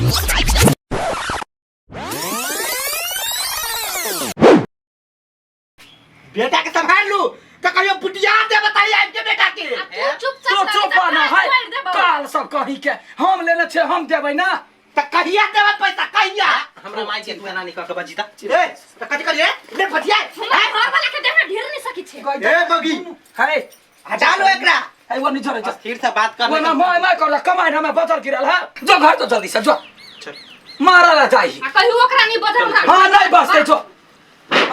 बेटा के संभाल लू तो कहियो बुटिया दे बताई आब के बेटा के आ तू चुपचाप तो रह, चुप तऽ ना है कान मारि देबौ। काल सब कही के हम लेने छे हम देबै ना त कहिया देबै पैसा कहिया हमरा माय के तू एना नहीं कह के बजी ता ए त कथि करिए ले फटिया हमरा घर वाला के देह में ढेर नहीं सकी छे ए बगी है हटा लो एकरा है वो नहीं झरे जा स्थिर से बात कर वो ना मैं मैं कर कमाई हमें बदल गिरल है जो घर तो जल्दी से जो चल मारा ला जाई आ कहियो ओकरा नहीं बदल हाँ नहीं बसते जो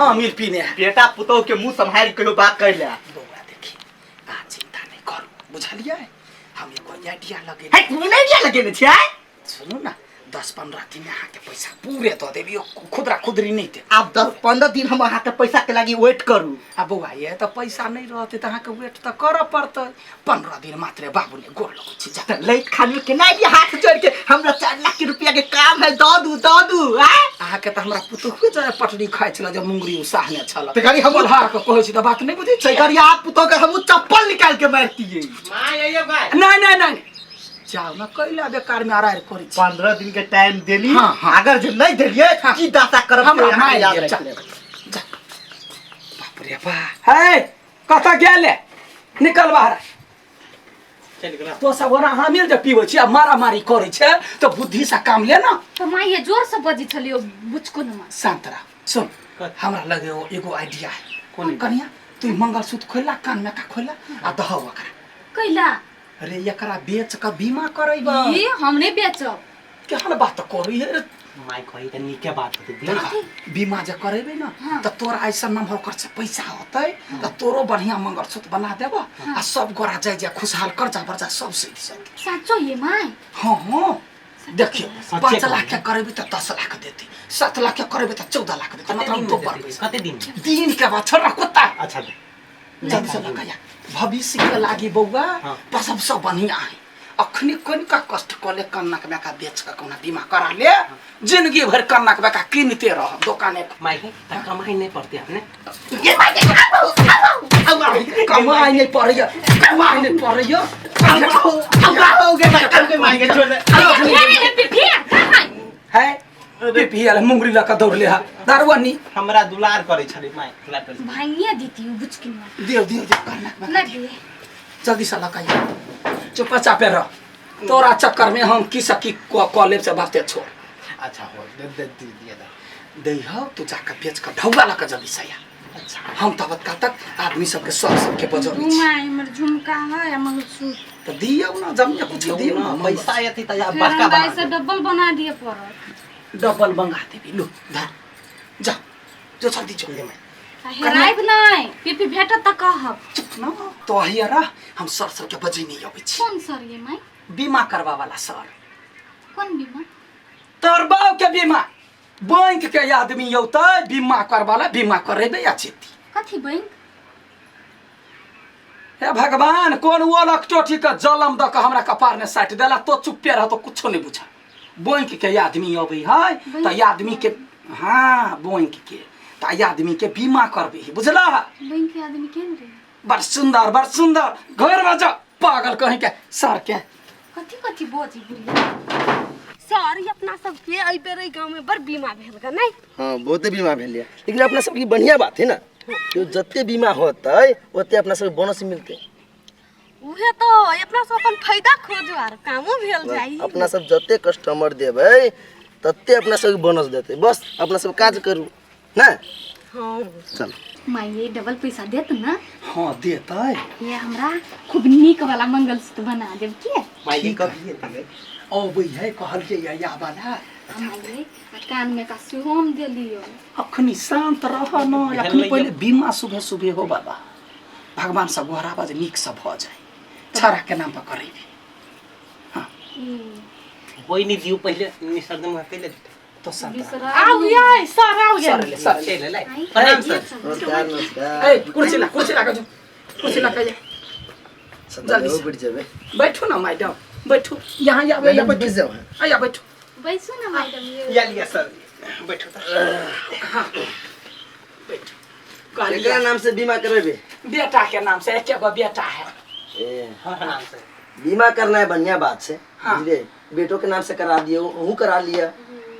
आमिर पीने है बेटा पुतोह के मुंह संभाल के कहियो बात कर ले बौआ देखी आ चिंता नहीं करू बुझलियै हम एगो आइडिया लगे है तू नहीं दिया लगे ने छै सुनू ना 10-15 दिन अहाँके पैसा पूरे दऽ देब यौ खुदरा खुदरी नहि देब। आब 10-15 दिन हम अहाँके पैसा के लागी वेट करू। आ बौआ ये तऽ पैसा नहि रहतै तऽ अहाँके वेट तऽ करऽ पड़तै। 15 दिन मात्रे बाबू ने गोर लगै छी जा। तऽ लैत खाली केना एलियै हाथ जोड़ के हमरा 4 लाख के रुपया के काम है दऽ दू दऽ दू आँय? अहाँके तऽ हमरा पुतोहुए जे पटरी खाइ छल जे मुंगरी उसाहने छल। तऽ गाड़ी हम बोलहार के कहै छी तऽ बात नहि बुझै तऽ छियै। गाड़ी आप पुतोह के हमहूँ चप्पल निकाल के मारतियै। माय अइयो गाय। नहि नहि नहि जाओ ना कैला बेकार में आरार करै छी। 15 दिन के टाइम देली। हाँ, हाँ। अगर जे नहीं देलिए हाँ। की दाता करब हमरा से अहाँके मारि याद देब, जा। राखि लेब। जा। बाप रे बा हे कतऽ गेले निकल बाहर। चल गेला। तो सब ओना हमिल जे पीबै छी आ मारामारी करै छै तऽ बुद्धि से काम ले ना। तऽ माय ये जोर से बजै छलियो बुचको न माय। शांत रह सुन हमरा लगे ओ एगो आइडिया है। कोन? कनिया तू मंगलसूत्र खोलला कान में का खोलला आ दह ओकरा। कैला? अरे एकरा बेच के बीमा करेबा। ई हम नहीं बेचब। केहन बात करी है रे? माय कही त नीके बात होते दे। देखा, बीमा जे करेबे ना हाँ। त तोरा ऐसा नम्बर ओकर से पैसा होतै त तोरो बढ़िया मंगलसूत्र बना देब आ सब गोरा जाय जाय खुशहाल कर्जा बर्जा सब सैध जेतै। साचो ये my? हाँ हाँ देखियो सच्चे 5 कहै लाख के करेबे त 10 लाख देतै 7 लाख के करेबे त 14 लाख देतै, कते मतलब दिन में दोबर देतै? पैसा। कते दिन में? दिन के बाद छोड़ कुत्ता। अच्छा दे। जल्दी से लगा या भविष्य के लागी बौआ। हाँ। सबसे बढ़िया है अखनी कनिका कष्ट कऽ ले कन्नक बेका बेच कऽ कहुना बीमा करा ले जिंदगी भरि कन्नक बेका किनते रह दोकाने पर। माय के त कमाई नहीं पड़ती अपने। कमाई नहीं पड़ैया कमाई नहीं पड़ैया। है पीपी आयल मुंगरी लऽ कऽ दौड़ले हा दारुआ नी हमरा दुलार करै छलै माय दुलार करै छलै। भांगिए देती बुचकी में। देव देव देव कन्नक बेका ना दे। जल्दी से लऽ कऽ चुप चापे रह तोरा चक्कर में हम की सकी कऽ लेब से बाते छोड़। अच्छा हो दे दे दे दिया दा। दैह तू जाके बेच कऽ ढौआ लऽ कऽ जल्दी से आ। अच्छा। हम तब तक आदमी सबके सब सबके बजबै छी। माय हमर झुमका है आ मंगलसूत्र। तऽ दियौ ना जमिया कुछ दियौ ना पैसा एती त या फेर बड़का हमरा बना ऐसे डबल बना दिए पड़त। डबल मंगा देबी लो धर जा जो जल्दी जो। आ हेरायब नहि पीपी भेटत तऽ कहब। चुप ना तो अहिया रह हम सर सबके बजै नहीं अबै छी। कोन सर ये माय? बीमा करवा वाला सर। कोन बीमा? तोर बाप के बीमा बैंक के आदमी औतै बीमा करवा ला बीमा करेबे या चेती। कथी बैंक? हे भगवान कोन वो लकटोठी के जलम द के हमरा कपार ने साटि देला तो चुप्पे रह तो कुछो नहीं बुझा। बैंक के आदमी अबै है त आदमी के हाँ बैंक के त आदमी के बीमा करबे है बुझला? बैंक के आदमी केन रे? बड़ सुंदर बड़ सुंदर घर में जा पागल कहीं के सर के। कथी कथी बोजी बुढ़िया? सर ई अपना सबके एहि बेर एहि गाँव में बड़ बीमा भेल ग नहीं? हाँ बहुते बीमा भेल लेकिन अपना सबके बढ़िया बात है ना कि जते बीमा होतै ओते अपना सबके बोनस मिलते। उहे तो अपना सब अपन फायदा खोजो आर कामो भेल जाई। अपना सब जते कस्टमर देबै तते अपना सबके बोनस देतै बस अपना सब काज करू ना। हाँ चल माय ये डबल पैसा देत ना? हाँ देतै। ये हमरा खूब नीक वाला मंगलसूत्र बना देब के? माय के कभी एतै अबै है कहलियै या या वाला। माय आ कान में का सेहो हम देलियो। अखनी शांत रह न अखनी पहिले बीमा सुबह सुबह हो बाबा भगवान सब गोहराबा जे नीक से भऽ जाए छाड़ा के नाम पर करेबी। हाँ कोई नहीं दियो पहिले निसर्ग में कैले तो शांत रह। आउ ये सर आउ ये। सर ले सर ले। चल ले प्रणाम सर। नमस्कार नमस्कार। ए कुर्सी ला कुर्सी ला के जो कुर्सी ला के जा जल्दी से बैठ जेबे। बैठो ना मैडम बैठो यहाँ या मैडम बैठो बैठ जाओ। आया बैठो बैसो ना मैडम ये। या लिया सर बैठो त। हाँ बैठो। केकरा नाम से बीमा करेबे? बेटा के नाम से एक गो बेटा है। ए हमरा नाम से। बीमा करना है बढ़िया बात है। हाँ। बुझलिए, बेटो के नाम से करा दियो, अहूँ करा लिया,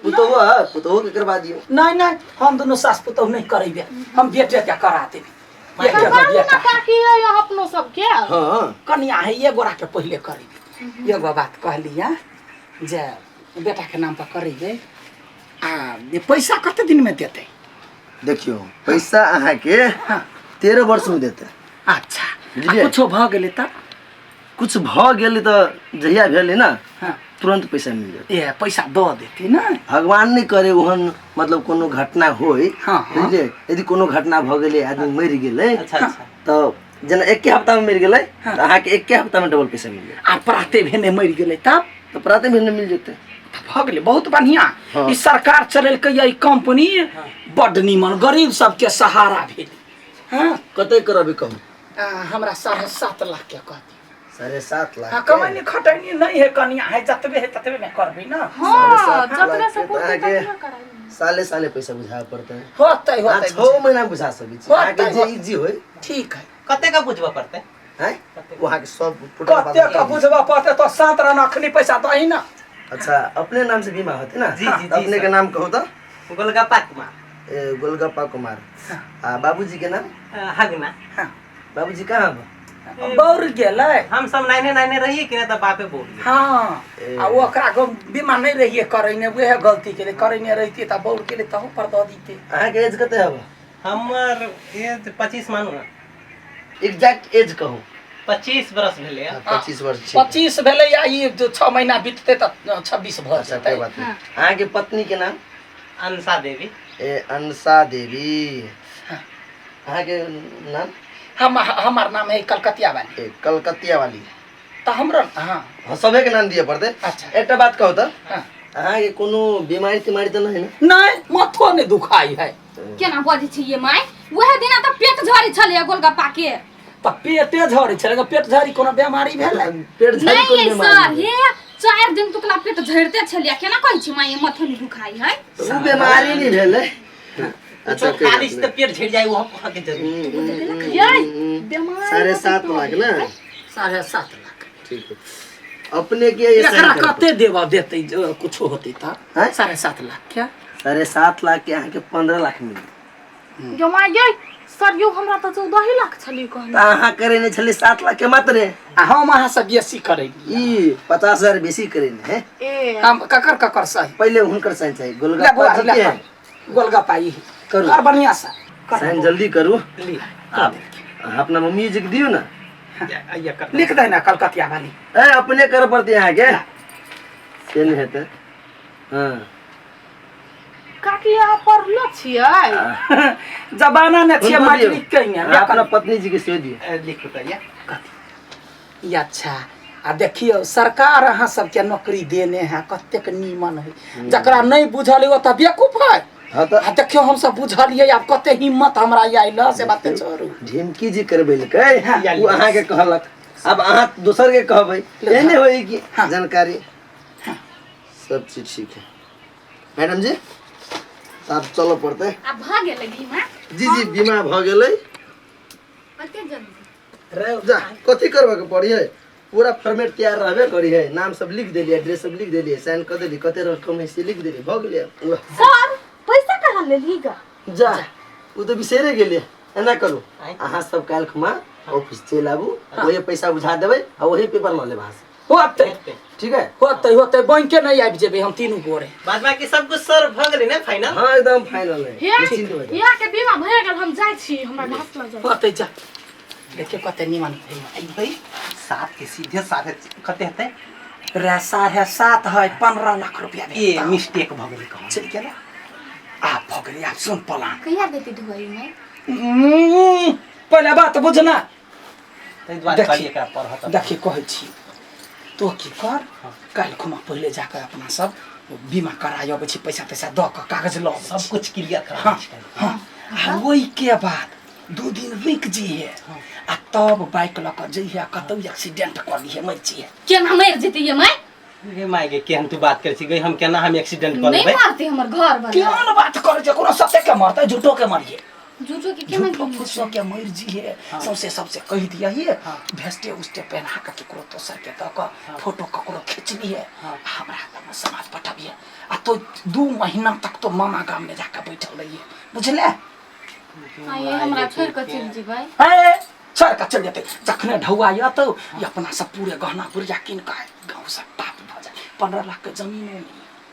पुतोहु है, पुतोहु के करवा दियो। नहीं नहीं, हम दोनों सास पुतोहु नहीं करेबे, हम बेटे के करा देबे। एक एगो करबा ना बेटा। काकी ये अपनो सबके। हाँ। कनिया है, ये गोरा के पहले करेबे। एगो बात कहलिया जे बेटा के नाम पर करेबे, आ ये पैसा कते दिन में देते? देखियो, पैसा अहाँ के हाँ। 13 वर्ष में देते। अच्छा। बुझलियै? आ कुछो भऽ गेलै तऽ? कुछ भऽ गेलै तऽ जहिया भेलै ना, हाँ। तुरंत पैसा मिल जायत। ए पैसा दऽ देती ना। भगवान नहीं करे ओहन मतलब कोनो घटना होय। हाँ, हाँ। बुझलियै, यदि कोनो घटना भऽ गेलै, आदमी मरि गेलै, अच्छा अच्छा, तऽ जेना एके हफ्ता में मरि गेलै, हाँ। तऽ अहाँके एके हफ्ता में डबल पैसा मिल जायत। आ प्राते भेने मरि गेलै तब? तऽ प्राते भेने मिल जेतै। तऽ भऽ गेलै बहुत बढ़िया। हाँ। ई सरकार चलेलकै या ई कंपनी बड्ड नीमन, गरीब सबके सहारा भेल। हाँ। कते करबै कहू? हमरा 7.5 लाख के कह दियौ। 7.5 लाख हाँ, के? कमैनी खटैनी नहीं है कनिया है, जतबे है ततबे में करबै ना। हाँ, 7.5 जतने लाख से के पूर्ति तऽ अहाँके ततने कराइब। साले साले पैसा बुझाबऽ पड़तै। होतै अहाँ होतै। 6 महीना में बुझा सकै छी। होतै, अहाँके जे होतै। इजी होय। ठीक है। कते का बुझबऽ पड़तै? हैं, वहाँ के सब टोटल बात कते का बता। बुझबऽ पड़तै तो 7 रन अखनी पैसा दही ना। अच्छा, अपने नाम से बीमा होते ना? जी, जी, जी, अपने के सर। नाम कहू तऽ? गोलगप्पा कुमार। ए, गोलगप्पा कुमार। आ बाबूजी के नाम? हगना। हाँ। बाबूजी कहाँ बा? बौर गेलै। हम सब नाइने नाइने रहिए कि ना तऽ बापे बोल गेलै। हाँ। ए। आ ओकरा गो बीमा नहीं रहिए करैने, उहे गलती केले, करैने रहितिए तऽ बौर गेलै तहू पर दऽ दिते। अहाँके एज कते हबा? हमर एज 25 मानू ना। एग्जैक्ट एज कहू। 25 बरस भेलै। हाँ, 25 वर्ष छै। 25 भेलै आ ई जो 6 महीना बीततै तऽ 26 भऽ अच्छा, जेतै। कोई बात नहीं। अहाँके पत्नी के नाम? अंशा देवी। ए, अंशा देवी। अहाँके नाम? हम हमार नाम है कलकतिया वाली। ए, कलकतिया वाली। तऽ हमरो हाँ। हाँ, सभे के नाम दिए पड़तै। अच्छा। एकटा बात कहू तऽ, हाँ। अहाँके कोनो बीमारी तिमारी तऽ नहीं ना? नहीं, माथो नहीं दुखाई है। केना बजै छी ये my? उहे दिना तऽ पेट झड़ै छलै गोलगप्पा के। तऽ पेटे झड़ै छलै, तऽ पेट झड़ी कोनो बीमारी भेलै? पेट झड़ी नहीं कोनो ये बीमारी सर, भेलै? हे 4 दिन तुकला पेट झड़ते छलै, केना कहै छी माय माथो नहीं दुखाई है? तऽ उ बीमारी नहीं भेलै। अच्छा, अच्छा, खाली से तऽ पेट झड़ जाए वो कह के जरूर। ये बीमारी 7.5 लाख ना? 7.5 लाख। ठीक है। अपने के ये एकरा साइन करऽ कते देबऽ देतै जे कुछो होतै तऽ? हैं? 7.5 लाख क्या? 7.5 लाख के अहाँके 15 लाख मिली। जो my गे सर, यो हमरा तऽ 14 ही लाख छली कहने। तऽ अहाँ करेने छली 7 लाख के मात्रे। आ हम अहाँ से बेसी करेली। ई 50,000 बेसी करेने है। ए। हम ककर ककर सही? पहिले हुनकर साइन चाही। ले गोलगप्पा बौआ, जी ले के। कर। गोलगप्पा ई करू। कर बढ़िया से कर। साइन जल्दी करू। ली। आप अहाँ अपना मम्मी जी के दियौ ना। लिख दे ना कलकतिया वाली। ए, अपने करऽ पड़तै अहाँके, से नहि हेतै। हाँ। काकी अहाँ पढ़लो छियै? जमाना ने छियै हुनको दियौ। मैट्रिक कइने। अहाँ अपना पत्नी जी के सेहो दियौ। लिखू तऽ या। ई अच्छा, आ देखियौ सरकार अहाँ सबके नौकरी देने है, कतेक नीमन है। जकरा नहीं बुझल है ओ तऽ बेवकूफ है। हाँ तऽ आ देखियौ हमसब बुझलियै, आब कते हिम्मत हमरा आयल से बात छोड़ू। ढिमकी जी करबेलकै, ओ अहाँके कहलक, आब अहाँ दोसर के कहबै, एहने होई कि हाँ। जानकारी। सब चीज ठीक है मैडम जी, आब चलऽ पड़तै। आ भऽ गेलै बीमा? जी जी, बीमा भऽ गेलै। कते जल्दी? जा, कथी करबऽ के पड़ी है, पूरा फॉर्मेट तैयार रहबे करी है, नाम सब लिख देलियै, एड्रेस सब लिख देलियै, साइन कऽ देलियै, कते रकम है से लिख देलियै, भऽ गेलै पूरा। सर पैसा कहाँ लेली गा? जा, ओ तऽ बिसरे गेलियै। एना करू, अहाँ सब काल्हि खुमा ऑफिस चलि आबू, वही पैसा बुझा देबै आ वही पेपर लऽ लेब अहाँ से। होतै। ठीक है। होतै होतै, बैंके नहीं आबि जेबै हम तीनू गोरे। बाद बाकी सब कुछ सर भऽ गेलै ने फाइनल? हाँ, एकदम फाइनल है, हे निश्चिंत हो जाउ। यहाँ के बीमा भए गेल, हम जाइ छी, हमरा घास लग जाउ। होतै, जा देखियौ कते नीमन है। भाई 7 के सीधे साढ़े कते हेतै? रे 7.5 है, 15 लाख रुपया ए भेटतौ। मिस्टेक भऽ गेलै कहूँ। चलि गेलै, आब भऽ गेलै, आब सुन पलान। कहिया देती ढुआई में? पहिले बात बुझना। ताहि दुआरे देखी। कहलियै एकरा पढ़ऽ तऽ। देखी कहै छी, तो की कर, काल्हि खुमा पहिले जाकऽ अपना सब बीमा कराय अबै छी, पैसा तैसा दऽ कऽ कागज लऽ अबै सब छी। कुछ क्लियर करा हाँ, दै छी काल्हि। हाँ, आ ओहिके बाद 2 दिन रुकि जइहे आ तब बाइक लऽ कऽ जइहे आ कतौ एक्सीडेंट कऽ लिहे, मरि जइहे। केना मरि जेतै ये my? गे my गे, केहन तू बात करै छी गे, हम केना हम एक्सीडेंट कऽ नहीं लेबै? मारते हमर घर वाला। केहन बात करै छै, कोनो सत्य के मरतै झूठो के मरिए। झूठो के केना झूठो गिनै फूसो छै? के मर जी है सबसे सबसे कह दिया ये भेस्टे उस्टे पहना के केकरो दोसर के दऽ कऽ फोटो ककरो खींच लिए हमरा तब समाज पठबिए आ तो 2 महीना तक तो मामा गाम में जाके बैठल रहिए बुझले। आइए हमरा छोड़ के चलि जेबै। हे छोड़ के चल जेतै जखने ढौआ अयतौ ई अपना सब पूरे गहना गुड़िया कीन कऽ गाँव से टाप भऽ जाए 15 लाख के जमीन नहीं।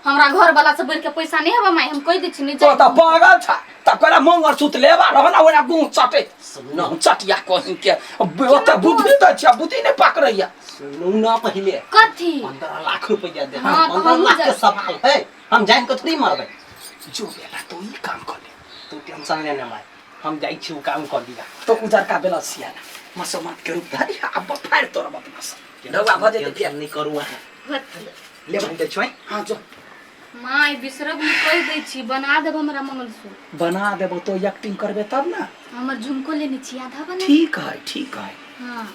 हमरा घर वाला से बढ़ के पैसा नहीं हबा माई, हम कह दै छी नहीं तो जाय। तऽ पागल छ तऽ कोना मंगलसूत्र लेबा रह ना ओना गुँ चटे सुनू चटिया कहीं के ओते बुद्धि दै छै बुद्धि नहि पकड़ैया। सुनू ना पहिले कथी 15 लाख रुपया दे। हाँ, तो 15 हमहूँ लाख के जाय- सवाल है, हम जान के थोड़ी मरबै। जो बेला तो ई काम कर ले। तू टेंशन लेने माय, हम जाइ छी उ काम कर दिया। तो उजरका बेला सियाना मसोमात के रूप धरि अब फाड़ तोरब अपना सब ढौआ भऽ जेतै फेर। टेंशन नहीं करू अहाँ। ले भाई जाइ छी। हाँ जो माय बिसरब नहीं कह दै छी, बना देब हमरा मंगलसूत्र। बना देबो तो एक्टिंग करबे तब ना। हमर झुमको लेने छी आधा बना। ठीक है ठीक है। हाँ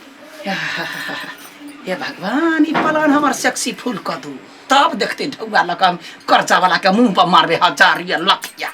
हे भगवान ई प्लान हमर सेक्सी फूल कऽ दू तब देखते ढौआ लऽ कऽ हम कर्जा वाला के मुंह पर मारबे हजार या लखिया।